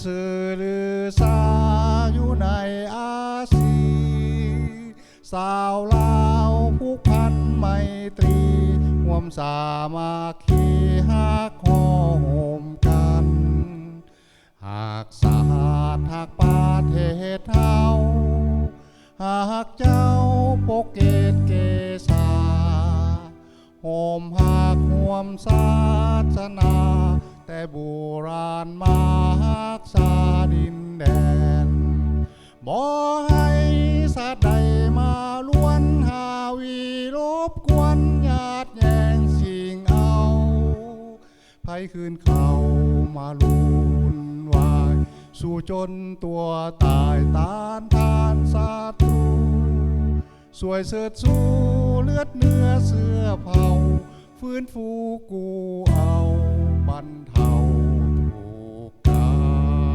ຊື່ລືຊາຢູ່ໃນອາຊີ ຊາວລາວຜູກພັນໄມຕີ ຮ່ວມສາມັກຄີຮັກຫໍ່ໂຮມກັນ ຮັກຊາດຮັກປະເທດເຮົາ ຮັກເຈົ້າປົກເກດເກສາ ຮ່ວມຮັກຮ່ວມສາສະໜາ ແຕ່ບູຮານມາຮັກສາດິນແດນ ບໍ່ໃຫ້ຊາດໃດມາລວນຫາວີລົບກວນຍາດແຍ່ງຊິງເອົາ ໃຜຄືນເຂົ້າມາວຸ່ນວາຍ ສູ້ຈົນຕົວຕາຍຕ້ານທານສັດຕູ ຊ່ວຍເຊີດຊູເລືອດເນື້ອເຊື້ອເຜົ່າ ຟື້ນຟູກູ້ເອົາບັນເທົາທຸກການ.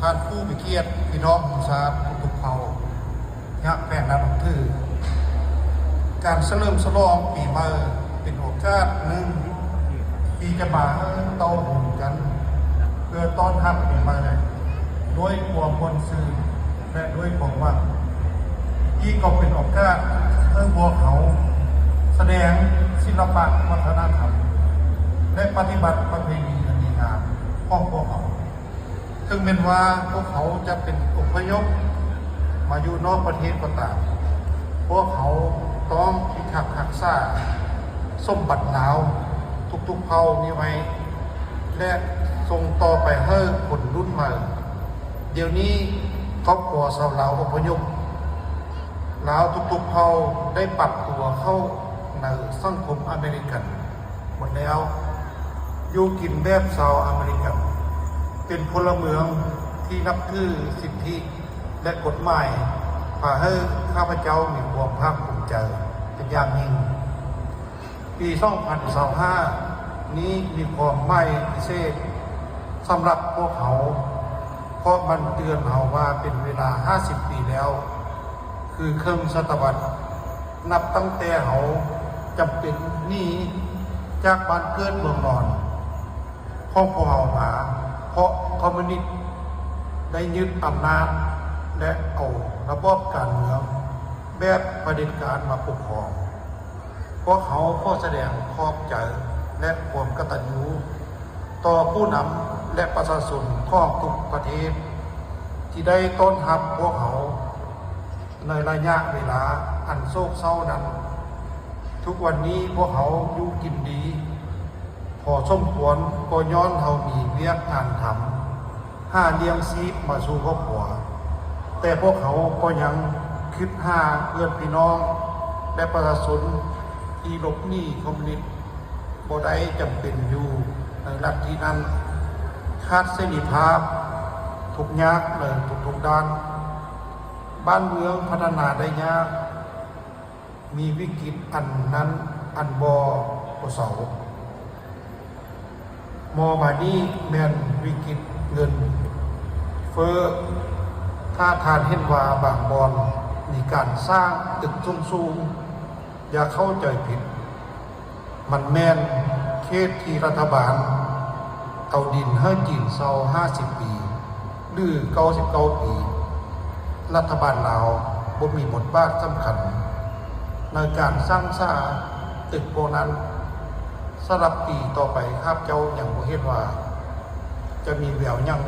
ທ່ານຜູ້ມີກຽດ, ພີ່ນ້ອງຂອງຊາດທຸກໆເຜົ່າ, ຍາກແປງນັບຖື, ການສະເຫຼີມສະຫຼອງປີໃໝ່ເປັນໂອກາດໜຶ່ງທີ່ຈະມາເຕົ້າໂຮມກັນ ເພື່ອຕ້ອນຮັບປີໃໝ່ດ້ວຍຄວາມມ່ວນຊື່ນ ແລະ ດ້ວຍຄວາມຫວັງ. ນີ້ກໍເປັນໂອກາດໃຫ້ພວກເຮົາສະແດງສິລະປະວັດທະນະທຳ ແລະ ປະຕິບັດປະເພນີອັນດີງາມ ຂອງພວກເຮົາ. ເຖິງແມ່ນວ່າພວກເຮົາຈະເປັນອົບພະຍົບມາຢູ່ນອກປະເທດກໍຕາມ, ພວກເຮົາຕ້ອງພິທັກຮັກສາສົມບັດລາວທຸກໆເຜົ່ານີ້ໄວ້ ແລະ ສົ່ງຕໍ່ໄປໃຫ້ຄົນລຸ້ນໃໝ່. ດຽວນີ້ຄອບຄົວຊາວລາວອົບພະຍົບລາວທຸກໆເຜົ່າໄດ້ປັບຕົວເຂົ້າໃນສັງຄົມອາເມລິກັນ ໝົດແລ້ວ, ຢູ່ກິນແບບຊາວອາເມລິກັນ, ເປັນພົນລະເມືອງທີ່ນັບຖືສິດທິ ແລະ ກົດໝາຍ, ພາໃຫ້ຂ້າພະເຈົ້າມີຄວາມພາກພູມໃຈເປັນຢ່າງຍິ່ງ. ປີສອງພັນຊາວຫ້ານີ້ມີຄວາມໝາຍພິເສດສຳລັບພວກເຮົາ, ເພາະມັນເຕືອນເຮົາວ່າເປັນເວລາຫ້າສິບປີແລ້ວ, ຄືເຄິ່ງສະຕະວັດ, ນັບຕັ້ງແຕ່ເຮົາຈຳເປັນໜີຈາກບ້ານເກີດເມືອງນອນຂອງພວກເຮົາມາ, ເພາະຄອມມູນິດໄດ້ຍຶດອຳນາດ ແລະ ເອົາລະບອບການເມືອງແບບຜະເດັດການມາປົກຄອງ. ພວກເຮົາຂໍສະແດງຂອບໃຈ ແລະ ຄວາມກະຕັນຍູຕໍ່ຜູ້ນຳ ແລະ ປະຊາຊົນຂອງທຸກປະເທດ ທີ່ໄດ້ຕ້ອນຮັບພວກເຮົາໃນໄລຍະເວລາອັນໂສກເສົ້ານັ້ນ. ທຸກວັນນີ້ພວກເຮົາຢູ່ກິນດີພໍສົມຄວນ ກໍຍ້ອນເຮົາມີວຽກງານທຳ ຫາລ້ຽງຊີບມາສູ່ຄອບຄົວ, ແຕ່ພວກເຮົາກໍຍັງຄິດຫາເພື່ອນພີ່ນ້ອງ ແລະ ປະຊາຊົນທີ່ຫຼົບໜີຄອມມູນິດບໍ່ໄດ້ຈຳເປັນຢູ່ໃນລັດທິນັ້ນ, ຂາດເສລີພາບ, ທຸກຍາກໃນທຸກໆດ້ານ, ບ້ານເມືອງພັດທະນາໄດ້ຍາກ. ມີວິກິດອັນນັ້ນອັນບໍ່ປະເຊົາ. ມໍ່ມານີ້ແມ່ນວິກິດເງິນເຟີ້. ຖ້າທ່ານເຫັນວ່າບາງບ່ອນມີການສ້າງຕຶກສູງໆ, ຢ່າເຂົ້າໃຈຜິດ. ມັນແມ່ນເຂດທີ່ລັດຖະບານເອົາດິນໃຫ້ຈີນເຊົ່າຫ້າສິບປີ ຫຼື ເກົ້າສິບເກົ້າປີ, ລັດຖະບານລາວບໍ່ມີບົດບາດສຳຄັນໃນການສ້າງສາຕຶກພວກນັ້ນ. ສຳລັບປີຕໍ່ໄປ, ຂ້າພະເຈົ້າຍັງບໍ່ເຫັນວ່າຈະມີແວວຫຍັງ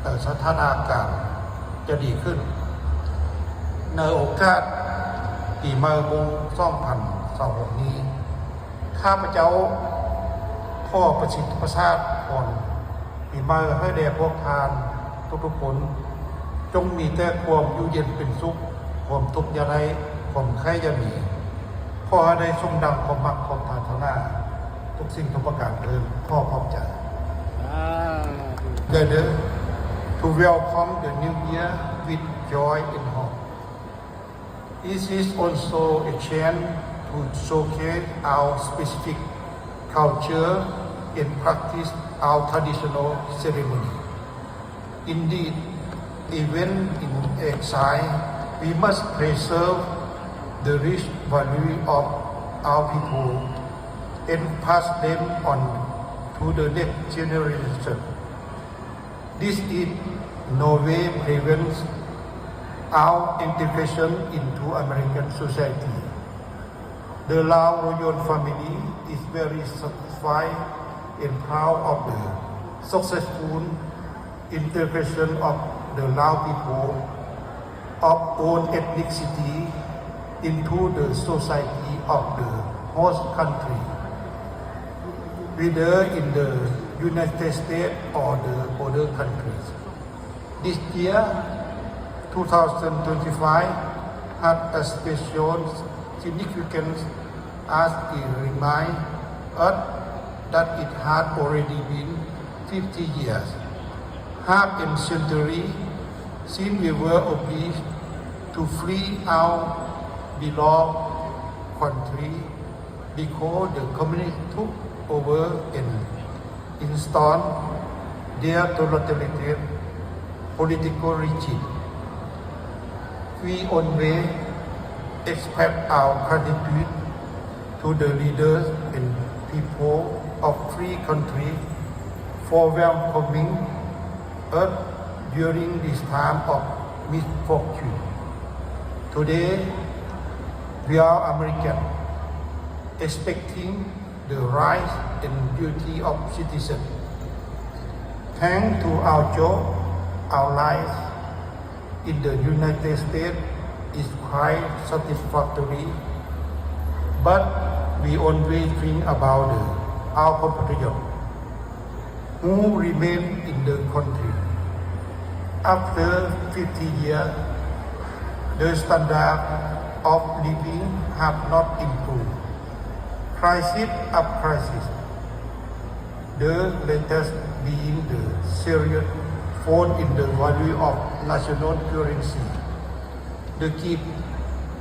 ແຕ່ສະຖານະການຈະດີຂຶ້ນ. ໃນໂອກາດປີໃໝ່ມົ້ງສອງພັນຊາວຫົກນີ້, ຂ້າພະເຈົ້າຂໍປະສິດປະສາດພອນປີໃໝ່ໃຫ້ແດ່ພວກທ່ານທຸກໆຄົນ, ຈົ່ງມີແຕ່ຄວາມຢູ່ເຢັນເປັນສຸກ, ຄວາມທຸກຢ່າໄດ້, ຄວາມໄຂ້ຢ່າມີ. ຂໍໃຫ້ໄດ້ສົມດັ່ງຄວາມມັກຄວາມປາດຖະໜາທຸກສິ່ງທຸກປະການເທີ້ນ. ຂໍຂອບໃຈ. Together to welcome the new year with joy and hope. It is also a chance to showcase our specific culture and practice our traditional ceremony. Indeed, even in exile, we must preserve the rich value of our people and pass them on to the next generation. This in no way prevents our integration into American society. The Lao royal family is very satisfied and proud of the successful integration of the Lao people of own ethnicity into the society of the host country, whether in the United States or the other countries. This year, two thousand twenty-five, had a special significance as it reminds us that it had already been fifty years, half a century, since we were obliged to flee our beloved country because the communists took over and installed their totalitarian political regime. We only express our gratitude to the leaders and people of free country for welcoming us during this time of misfortune. Today, we are American, expecting the rights and duty of citizens. Thanks to our job, our life in the United States is quite satisfactory, but we always think about the, our compatriot who remain in the country. After fifty years, the standard of living have not improved. Crisis after crisis, the latest being the serious fall in the value of national currency. The Kyiv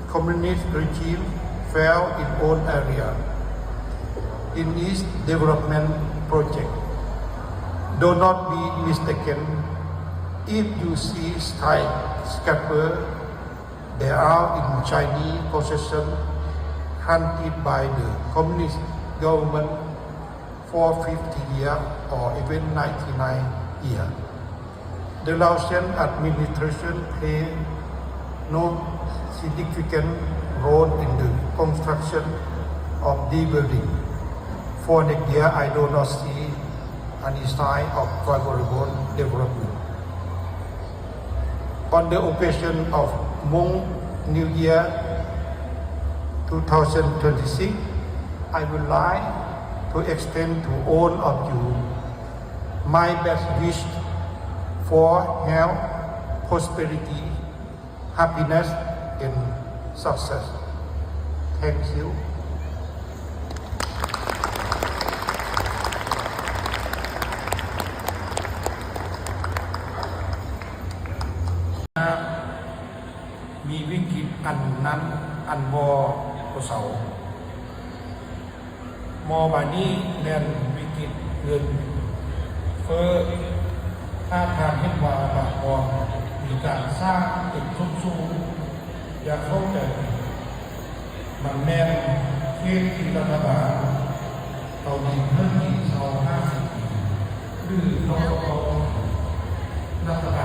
communist regime failed in own area in its development project. Do not be mistaken if you see skyscraper, they are in Chinese possession, granted by the communist government for fifty years or even ninety-nine years. The Laotian administration play no significant role in the construction of the building. For next year, I do not see any sign of favorable development. On the occasion of Hmong New Year two thousand twenty-six, I would like to extend to all of you my best wish for health, prosperity, happiness, and success. Thank you. ມີວິກິດອັນນັ້ນອັນບໍ່ປະເຊົາ. ມໍ່ບາດນີ້ແມ່ນວິກິດເງິນເຟີ້. ຖ້າທ່ານເຫັນວ່າບາງບ່ອນມີການສ້າງຕຶກສູງໆ, ຢ່າເຂົ້າໃຈຜິດ. ມັນແມ່ນເຂດທີ່ລັດຖະບານເກົາຫຼີເພີ່ມອີກເຊົາຫ້າສິບປີ ຫຼື ເຂົ້າກັບເຂົາ. ລັດຖະບານ